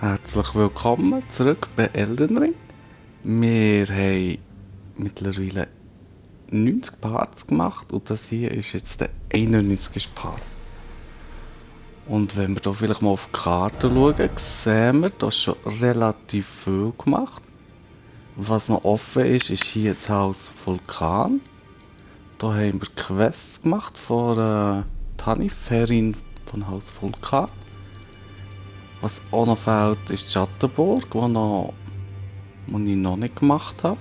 Herzlich willkommen zurück bei Elden Ring. Wir haben mittlerweile 90 Parts gemacht und das hier ist jetzt der 91. Part. Und wenn wir hier vielleicht mal auf die Karte schauen, sehen wir, da ist schon relativ viel gemacht. Was noch offen ist, ist hier das Haus Vulkan. Da haben wir Quests gemacht von Taniferin von Haus Vulkan. Was auch noch fehlt, ist die Schattenburg, die ich noch nicht gemacht habe.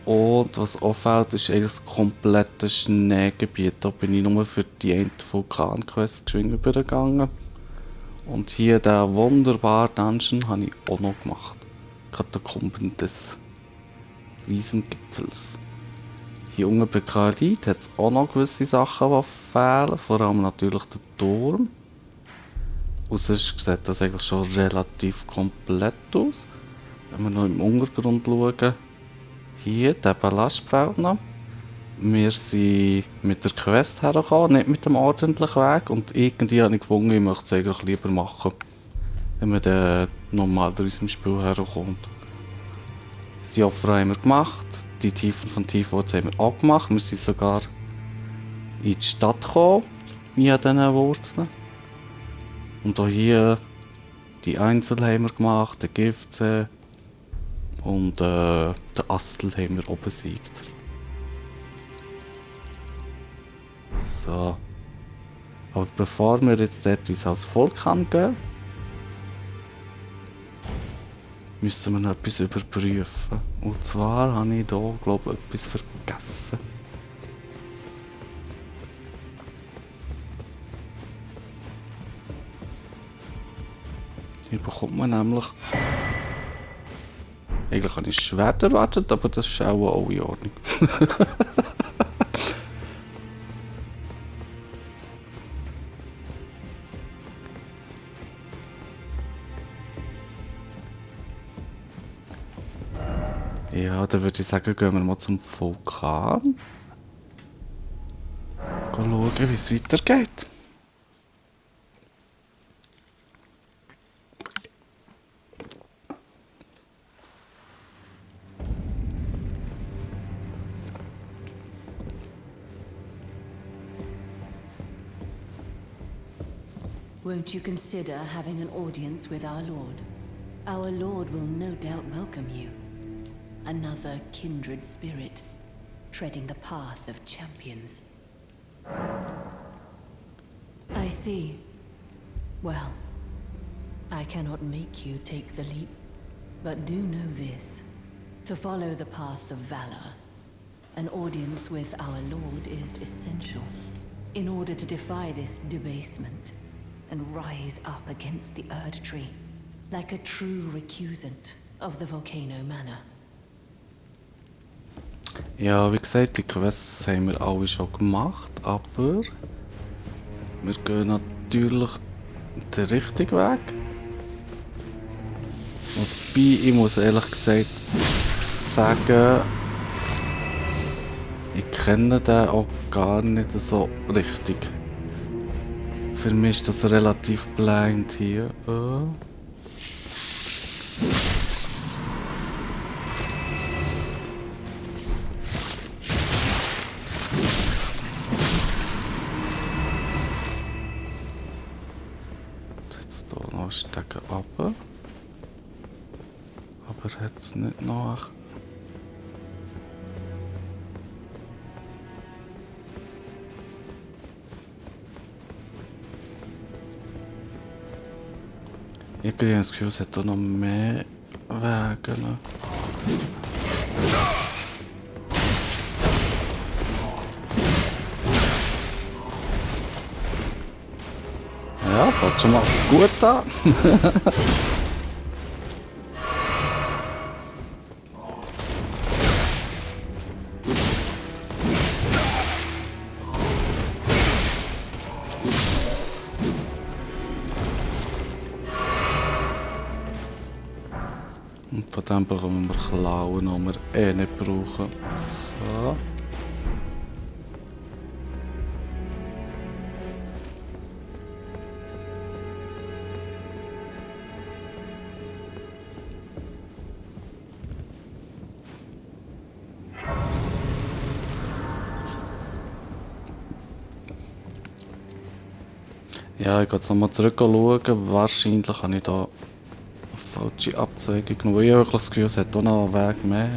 Und was auch fehlt, ist eigentlich das komplette Schneegebiet. Da bin ich nur für die eine Vulkan-Quest geschwind übergegangen. Und hier den wunderbaren Dungeon habe ich auch noch gemacht. Katakomben des Riesengipfels. Hier unten bei Kalit hat es auch noch gewisse Sachen, die fehlen. Vor allem natürlich der Turm. Und sonst sieht das eigentlich schon relativ komplett aus. Wenn wir noch im Untergrund schauen, hier, der Ballastfeld noch. Wir sind mit der Quest hergekommen, nicht mit dem ordentlichen Weg. Und irgendwie habe ich gefunden, ich möchte es eigentlich lieber machen, wenn man dann normal durch unserem Spiel herkommt. Die Opfer haben wir gemacht, die Tiefen von Tiefwurz haben wir auch gemacht. Wir sind sogar in die Stadt gekommen, via diesen Wurzeln. Und auch hier die Einzel haben wir gemacht, den Giftsee und den Astel haben wir auch besiegt. So. Aber bevor wir jetzt dort ins Haus Vulkan gehen, müssen wir noch etwas überprüfen. Und zwar habe ich hier, glaube ich, etwas vergessen. Hier bekommt man nämlich... Eigentlich habe ich ein Schwert erwartet, aber das ist auch in Ordnung. Ja, dann würde ich sagen, gehen wir mal zum Vulkan. Schauen, wie es weitergeht. Won't you consider having an audience with our Lord? Our Lord will no doubt welcome you. Another kindred spirit, treading the path of champions. I see. Well, I cannot make you take the leap, but do know this. To follow the path of valor, an audience with our Lord is essential in order to defy this debasement and rise up against the Erd Tree like a true recusant of the Volcano Manor. Ja, wie gesagt, die Quests haben wir alle schon gemacht, aber wir gehen natürlich den richtigen Weg. Wobei, ich muss ehrlich gesagt sagen, ich kenne den auch gar nicht so richtig. Für mich ist das relativ blind hier. Jetzt hier noch Stecken runter. Aber jetzt nicht nach. Irgendwie habe ich das Gefühl, es hat hier noch mehr Wege. Ja, fängt schon mal gut an. Und von dem bekommen wir Klauen, die wir nicht brauchen. So. Ja, ich gehe jetzt nochmal zurück schauen. Wahrscheinlich habe ich da eine falsche Abzweigung genommen. Ich habe wirklich das Gefühl, es hat auch noch einen Weg mehr.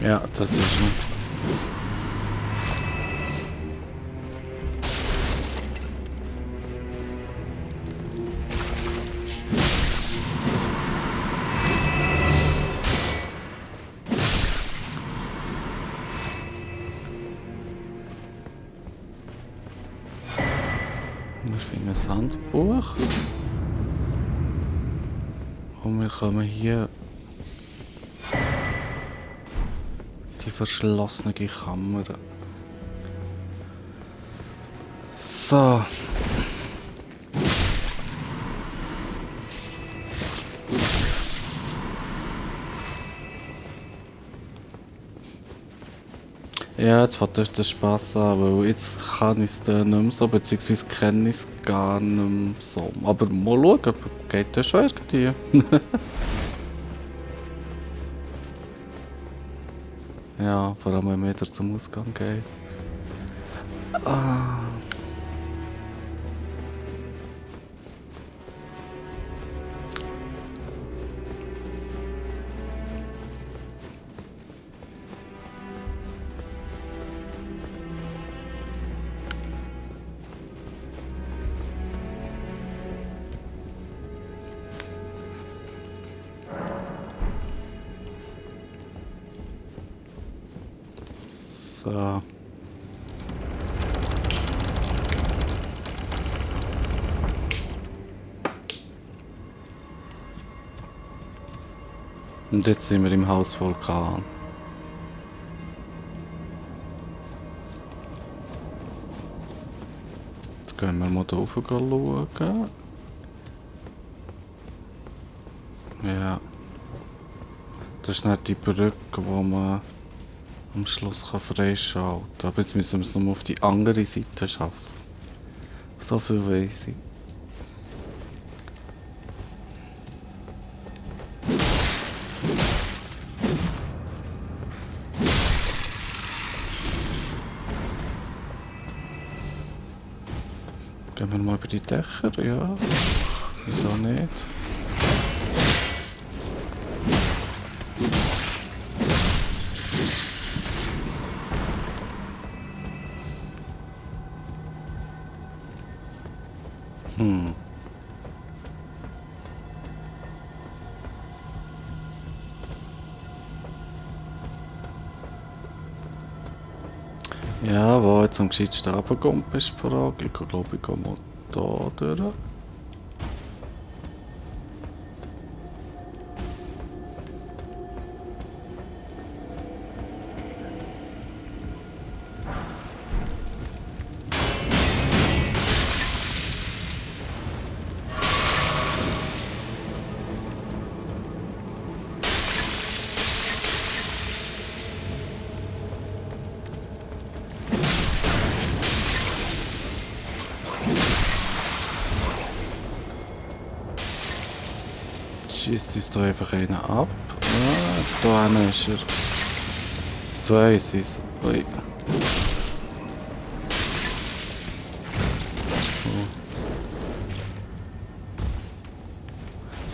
Ja, das ist schon. Wir finden ein Handbuch. Und wir kommen hier in die verschlossene Kammer. So. Ja, jetzt fängt das der Spass an, weil jetzt kann ich es dann nicht mehr so, beziehungsweise kenne ich es gar nicht mehr so. Aber mal schauen, geht das schon irgendwie. Ja, vor allem wenn man wieder zum Ausgang geht. Ah. So. Und jetzt sind wir im Haus Vulkan. Jetzt gehen wir mal da rauf schauen. Ja. Das ist nicht die Brücke, wo man am Schluss freischalten kann. Aber jetzt müssen wir es noch auf die andere Seite schaffen. So viel weiss ich. Gehen wir mal über die Dächer, ja. Wieso nicht? Ja, wo jetzt am gescheitsten runterkommt, ist die Frage. Ich glaube, ich gehe mal da durch. Schießt uns da einfach einen ab. Ah, da hinten ist er. Zwei sind es. Ui. Oh.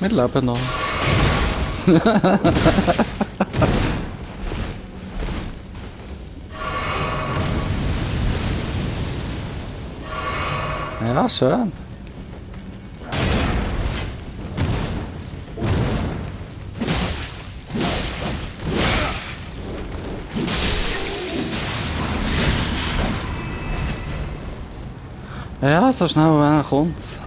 Wir leben noch. Ja, schön. Ja, so schnell kommt's.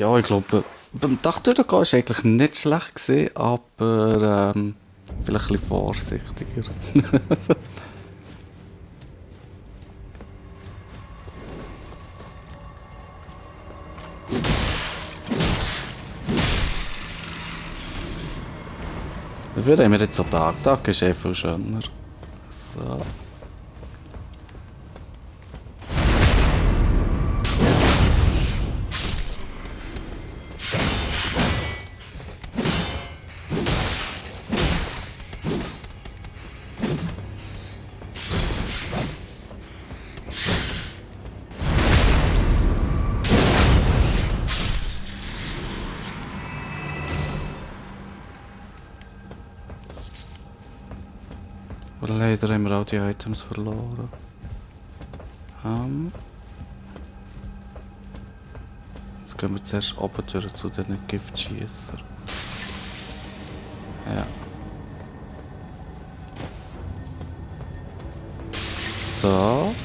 Ja, ich glaube, beim Dach durchgehen war eigentlich nicht schlecht gewesen, aber vielleicht ein bisschen vorsichtiger. Dafür haben wir jetzt so Tag. Tag ist eh viel schöner. So. Aber leider haben wir auch die Items verloren. Jetzt gehen wir zuerst oben durch zu den Giftschießern. Ja. So.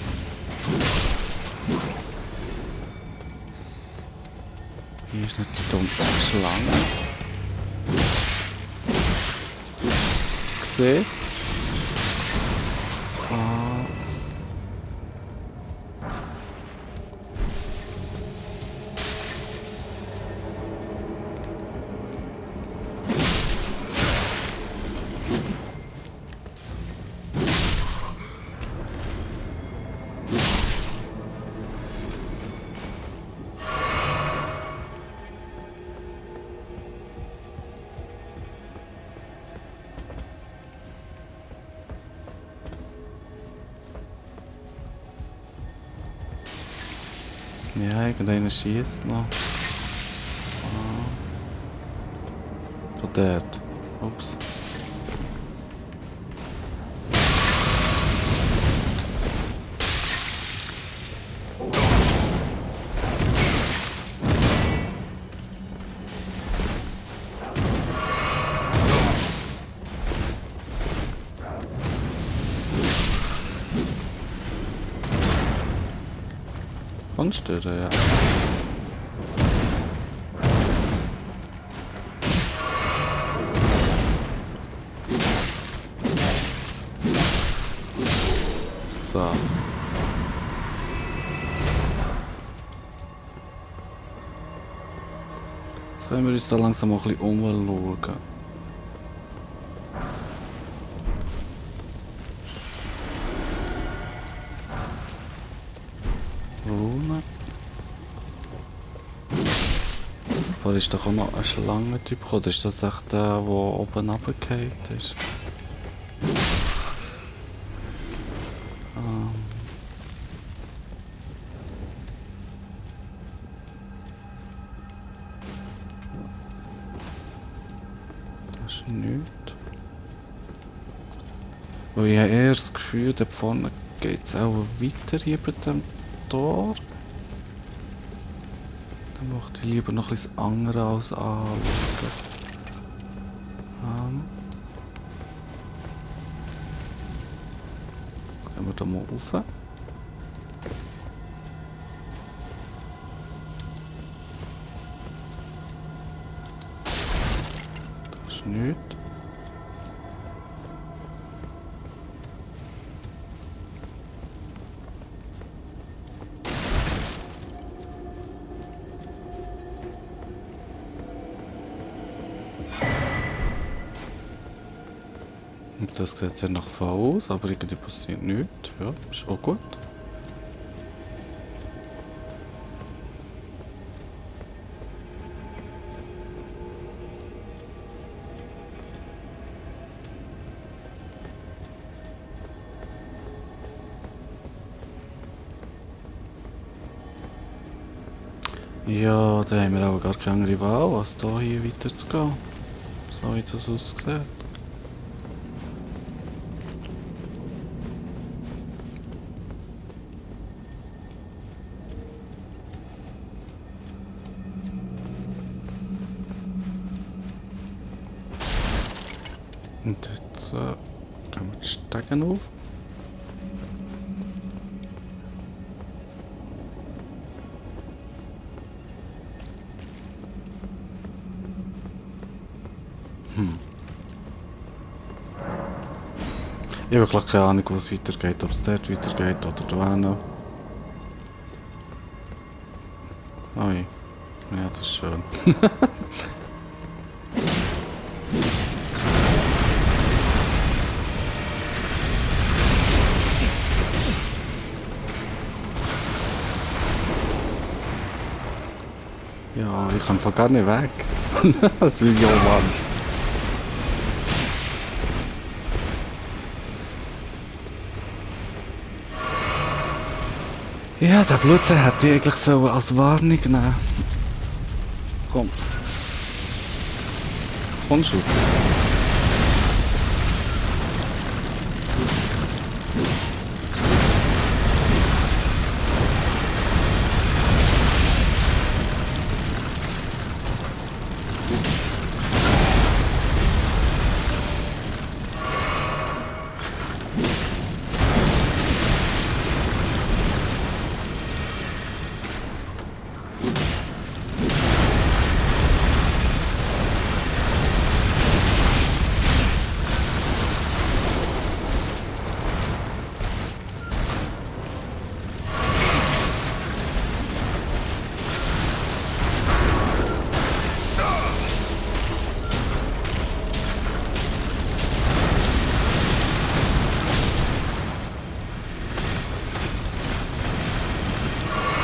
Hier ist nicht die dumme Schlange. Gesehen? Ja, irgendeiner schießt noch. So dort. Ups. Kommst du da, ja. So. Jetzt können wir uns da langsam auch ein bisschen umschauen. Rune. Vorher ist doch auch noch ein Schlangentyp gekommen. Ist das echt der, der oben runtergefallen ist? Das ist nichts. Weil ich habe eher das Gefühl, da vorne geht es auch weiter hier bei dem Tor. Dann möchte ich lieber noch etwas anderes anschauen. Jetzt gehen wir da mal rauf. Das ist nichts. Das sieht sehr nach V aus, aber irgendwie passiert nichts. Ja, ist auch gut. Ja, da haben wir auch gar keine andere Wahl, als hier weiter zu gehen. So wie das aussieht. Und jetzt gehen wir die Stegen auf. Ich habe klar keine Ahnung, wo es weitergeht. Ob es dort weitergeht oder da noch. Ui. Ja, das ist schön. Ja, ich kann von gar nicht weg. Das ist ja Mann. Ja, der Blutze hätte ich eigentlich so als Warnung nehmen. Komm. Kommst du raus?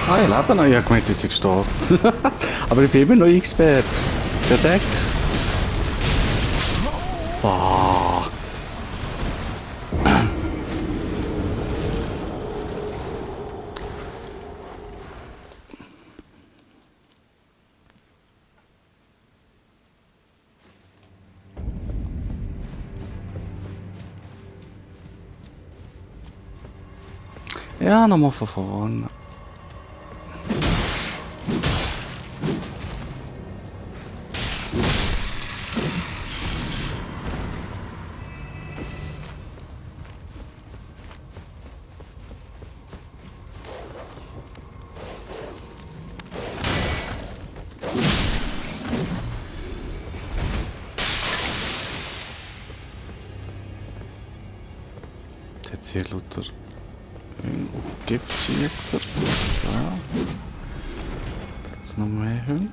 Ah, ich lebe noch. Ich habe gemeint, dass ich gestorben. Aber ich bin immer noch eingesperrt. Verdeckt. Ah. Ja, nochmal von vorne. Jetzt hier lauter Giftschießer. So. Jetzt noch mehr Hunde.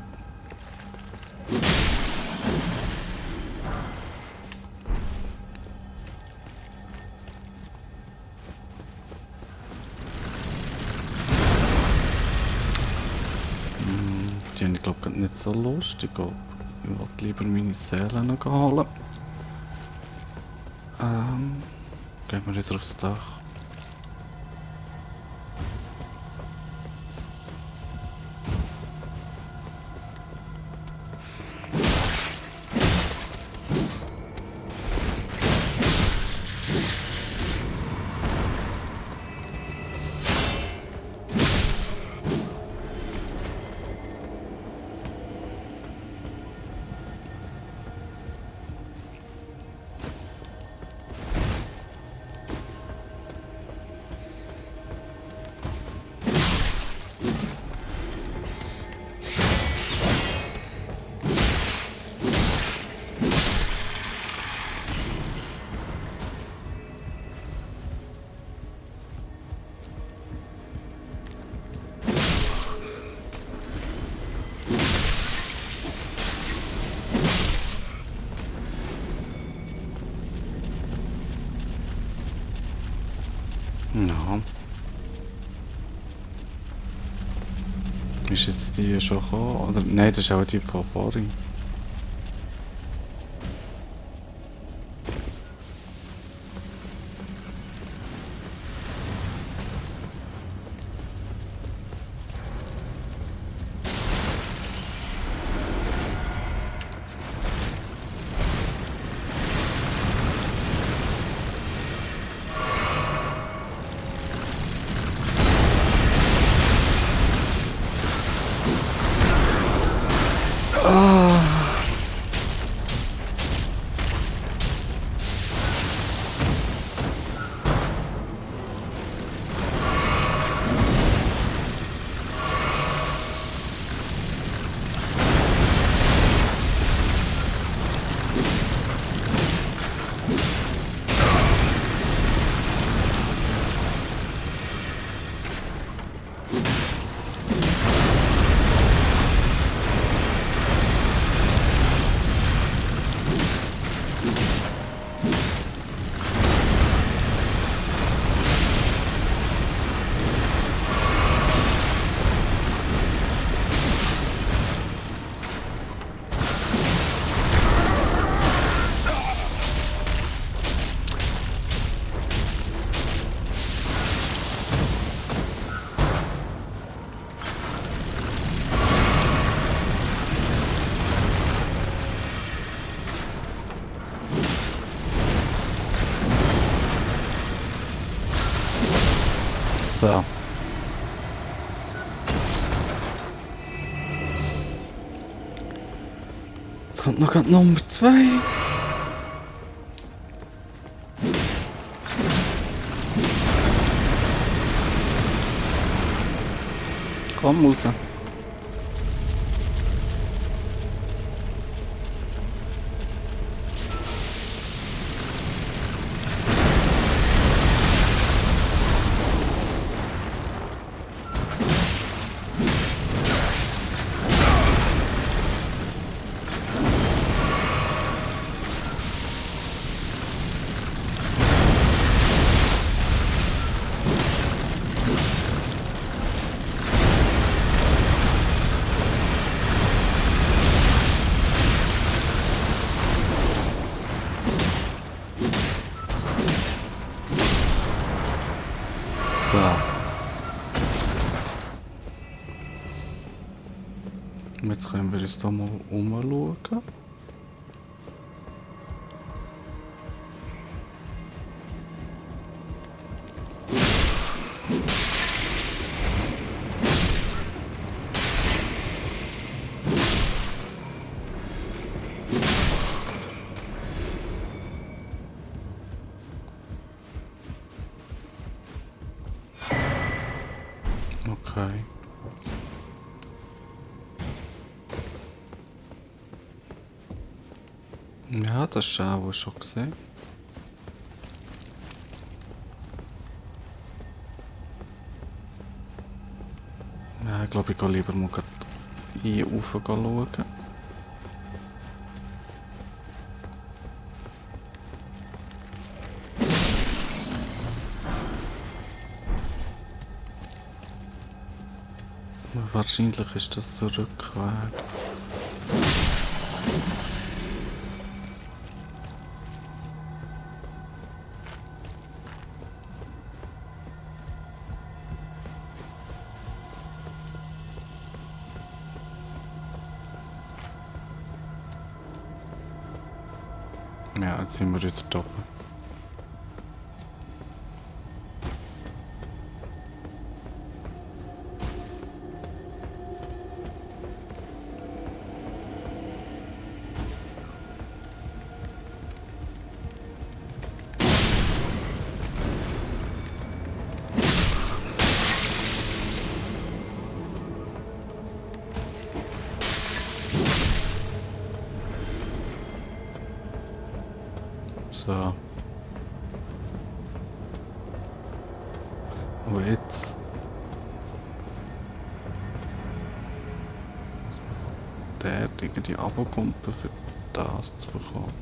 Die haben, glaube ich, nicht so lustig. Ich wollte lieber meine Seele noch holen. Gehen wir wieder aufs Dach. Ja. Ist jetzt die schon gekommen? Oder? Nein, das ist auch die von vorhin. Ah. So. Jetzt kommt noch gerade Nummer 2. Komm raus. So. Jetzt können wir uns hier mal umschauen. Okay. Ja, das ist auch schon gesehen. Ja, ich glaube, ich gehe lieber mal hier rauf schauen. Wahrscheinlich ist das der Rückweg. Ja, jetzt sind wir wieder da oben. So. Und jetzt muss man von der irgendwie runterkumpen, für das zu bekommen.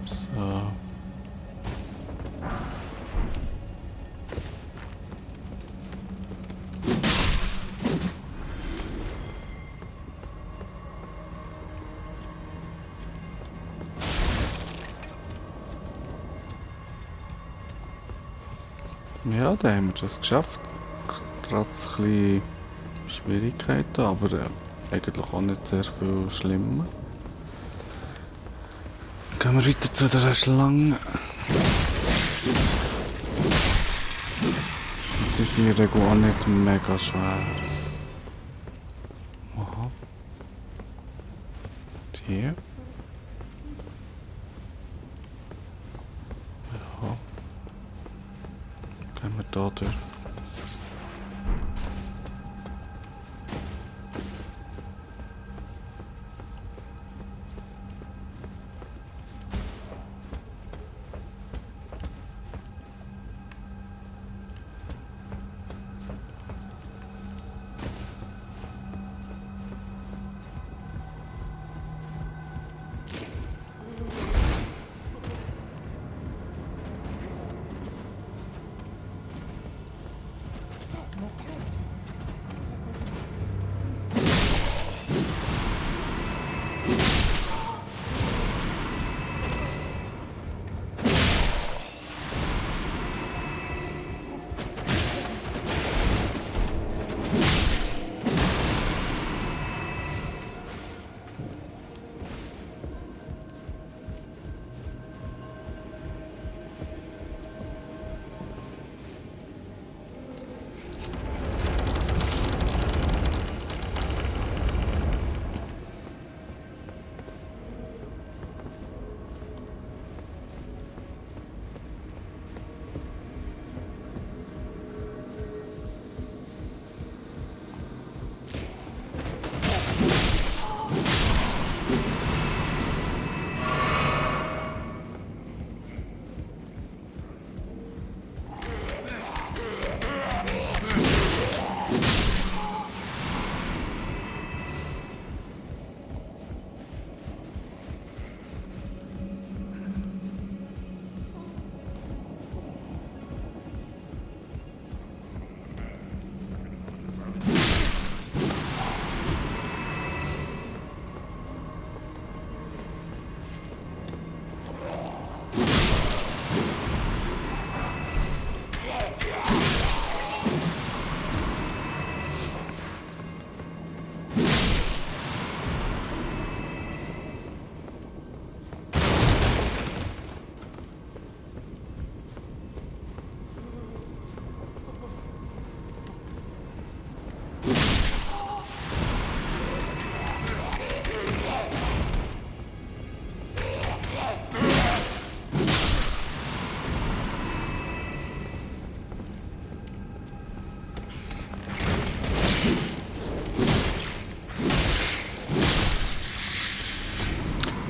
So. Ja, da haben wir das geschafft. Trotz ein bisschen Schwierigkeiten, aber eigentlich auch nicht sehr viel schlimmer. Gehen wir weiter zu der Schlange. Die sind in der Regel auch nicht mega schwer. Aha. Hier. Ja. Gehen wir da durch.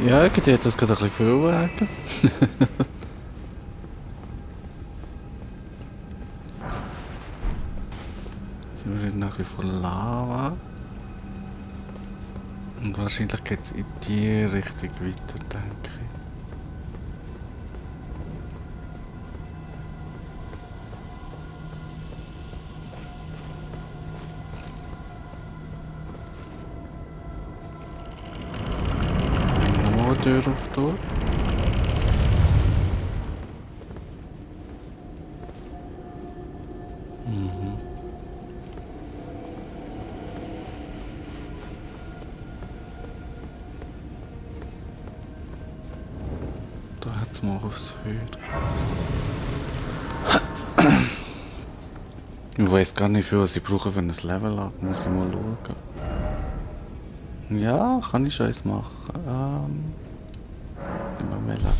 Ja, irgendwie hat das gerade ein bisschen viel Wege. Jetzt sind wir nachher von Lava. Und wahrscheinlich geht es in die Richtung weiter, denke ich. Nochmal eine Tür auf dort. Mhm. Da hat es mal aufs Feuer. Ich weiß gar nicht, was ich brauche für ein Level-Up. Muss ich mal schauen. Ja, kann ich schon eins machen. Immer mehr Leben.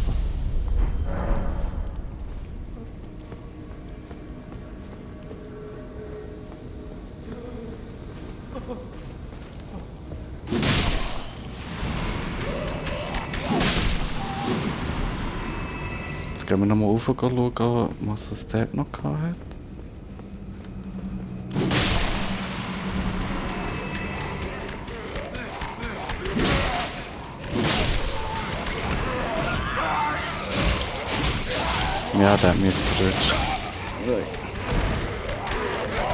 Jetzt gehen wir nochmal rauf und schauen, was es dort noch hat. Ja, der hat mich jetzt verrutscht.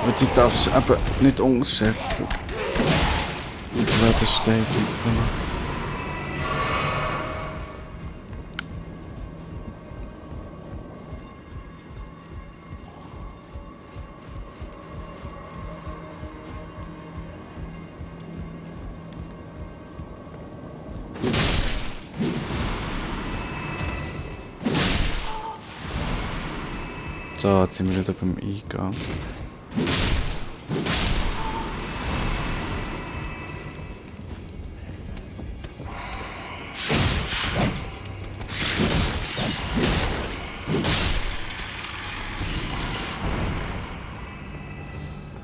Aber die darfst du eben nicht unterschätzen. Die blöden Steintypen. So, jetzt sind wir wieder beim Eingang.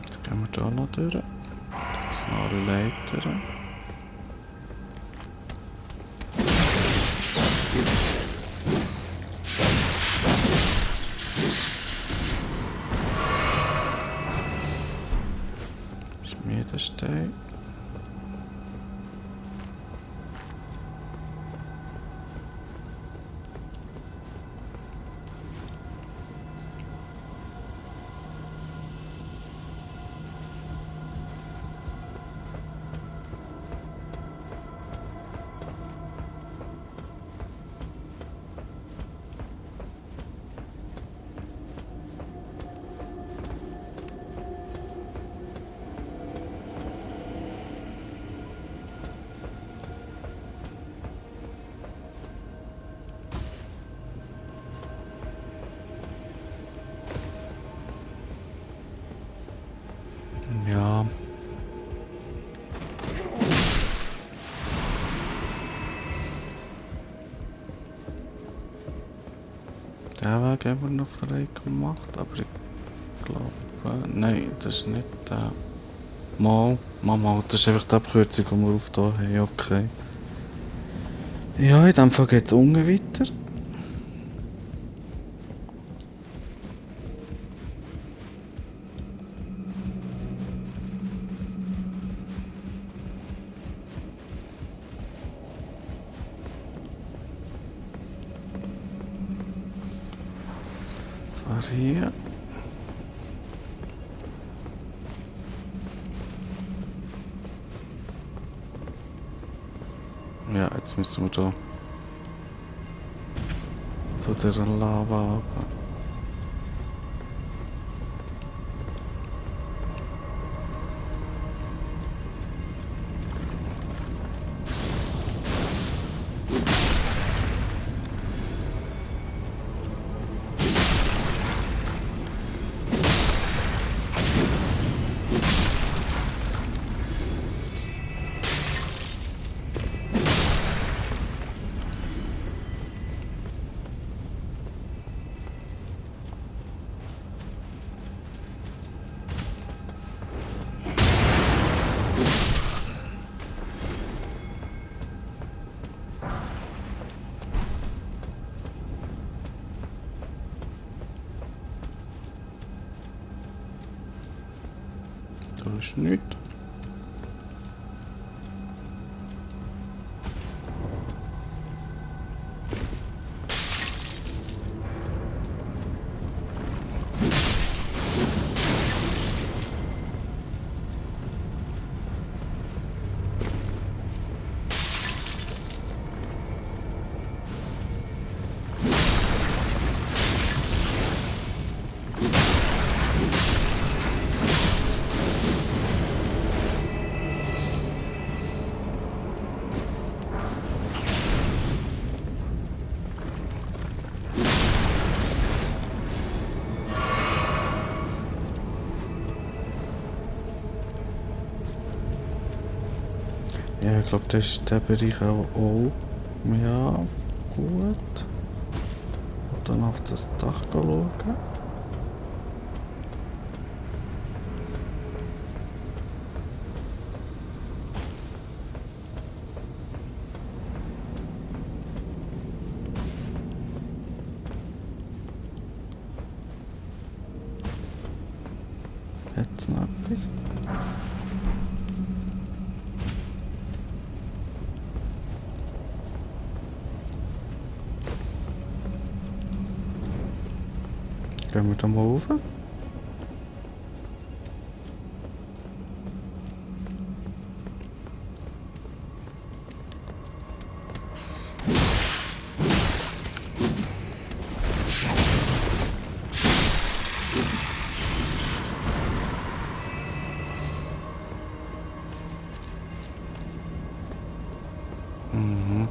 Jetzt gehen wir da noch durch. Jetzt noch eine Leiter. Schmiedestein. Ja. Der Weg haben wir noch frei gemacht, aber ich glaube... Nein, das ist nicht der... Mal, das ist einfach die Abkürzung, die wir auf da haben, okay. Ja, in dem Fall geht es unten weiter. Zwar hier. Ja, jetzt müssen wir da zu der Lava runter. Da ist nichts. Ja, ich glaube, das ist der Bereich auch. Ja, gut. Und dann auf das Dach schauen. Jetzt noch etwas. Gehen wir da mal rauf. Mhm.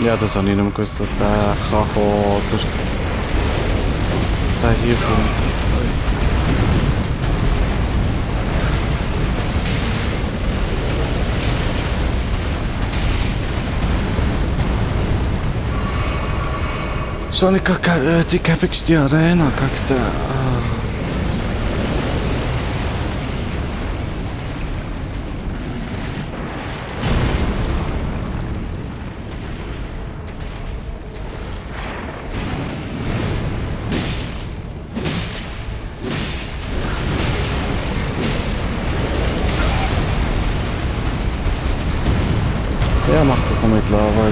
Ja, das habe ich nicht mehr gewusst, dass der kann kommen, dass der hier kommt. Schon die käfigste Arena gegen den... Ja, macht das noch mit Lava.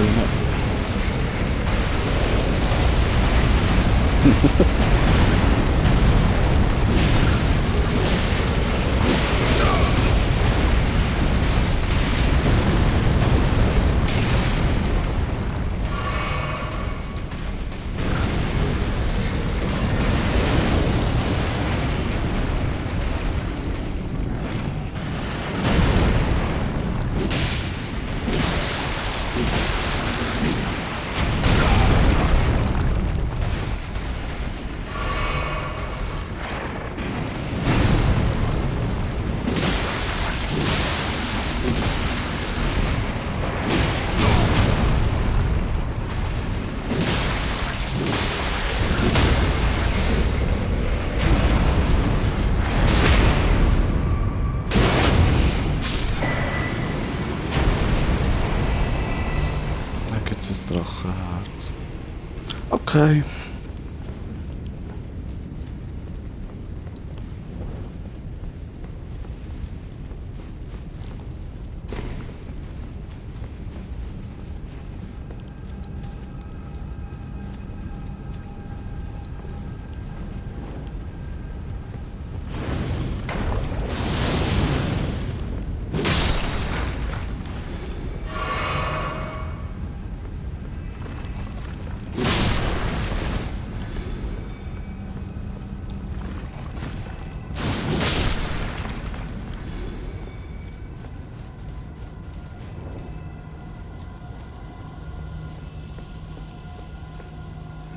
Da gibt es ein Drachenherz. Okay.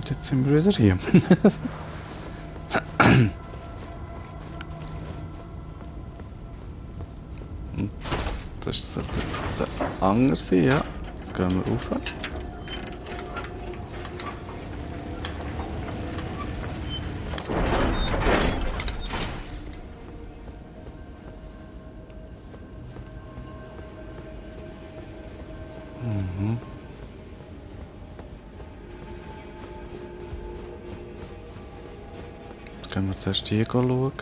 Und jetzt sind wir wieder hier. Und das sollte jetzt der andere sein, ja. Jetzt gehen wir rauf. Mhm. Jetzt gehen wir zuerst hier schauen.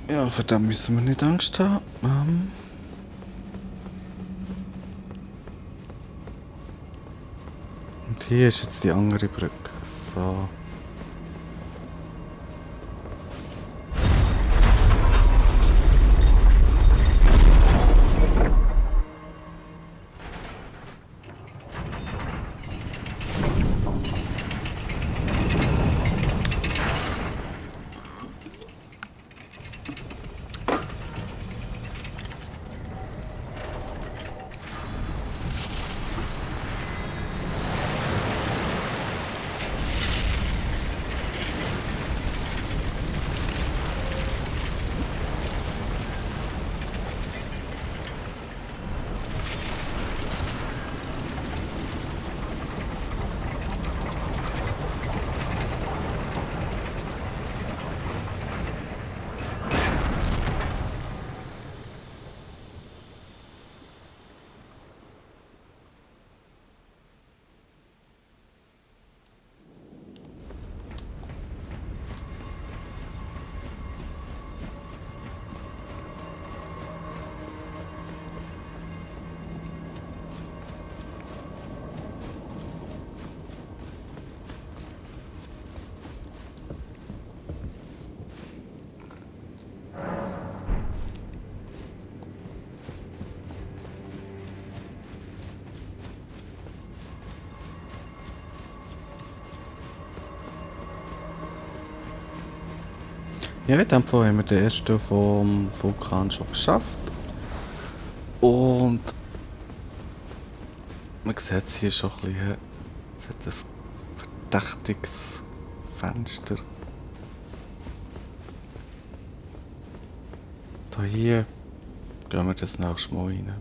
Ja, vor dem müssen wir nicht Angst haben. Und hier ist jetzt die andere Brücke. So. Ja, in dem Fall haben wir den ersten vom Vulkan schon geschafft. Und man sieht es hier schon ein bisschen. Es hat ein verdächtiges Fenster. Da hier gehen wir das nächste Mal rein.